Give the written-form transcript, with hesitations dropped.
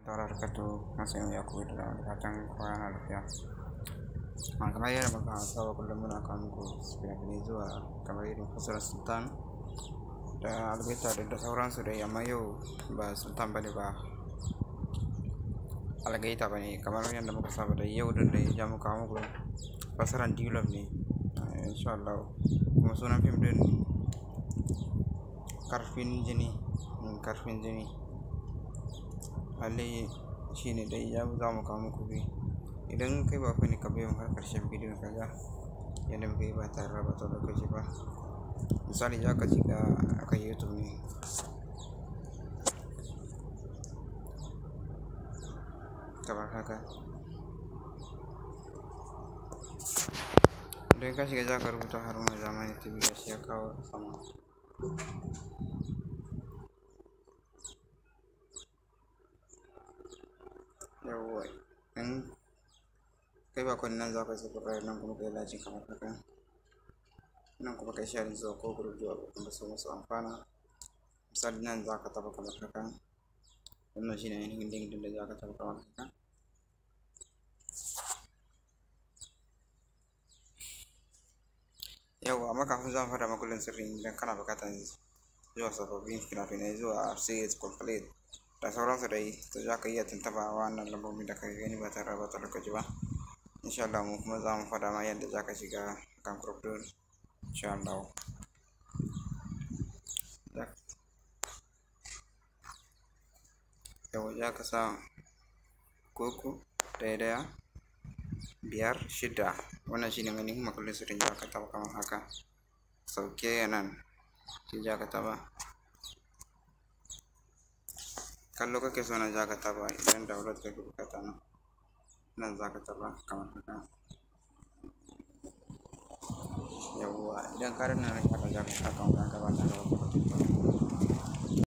Ta'ala barakatuh. Masoyan Yakubu da fatan kowa yana lafiya. Kamar yadda muka saba kullum muna kawo muku fina-finai zuwa kamar irin fasarar Sultan da Algaita da sauransu dai, amma yau ba Sultan bane ba Algaita bane, kamar yadda muka saba da yau din da ya muka kawo muku fasarar Dilop ne insha Allah. Kuma sunan fim din Karfin Jini, Karfin Jini. Lallai shi ne dai za mu kawo muku bi. Idan kai ba ne ka biyo mu har ƙarshen bidiyon ka ga yadda muka yi ba tare da ɓata lokaci ba. Misali za ka shiga akan YouTube ne. Kamar haka. Idan ka shiga za ka rubuta Haruna Zamani TV gashi ya kawo sama. Yawwa, in kai bakon nan za ka subscribe nan kuma kai like kamar haka. Nan kuma kai sharing zuwa ko group zuwa abokan da su masu amfana. Misali nan za ka taɓa kamar haka. Wannan shine ainihin link ɗin da za ka taɓa kamar haka. Yawwa, amma kafin zan faɗa maku sirri idan kana buƙatar zuwa sababbin fina-finai zuwa series complete da sauransu dai, to za ka iya tuntuɓa wannan lambobin da ka gani ba tare da ɓata lokaci ba. Insha Allah mu kuma za mu faɗa ma yadda za ka shiga kan group ɗin insha Allah. Yawwa, za ka sa 3 1 1 5 6. Wannan shine ainihin makullin sirrin da ka taɓa kamar haka. Sauke nan shi za ka taɓa. Kallo kake so nan za ka taɓa, idan download kake buƙata nan nan za ka taɓa kamar haka. Yawwa, idan ka danna nan haka za ka saka kan wayanka ba tare da ɓata lokaci ba.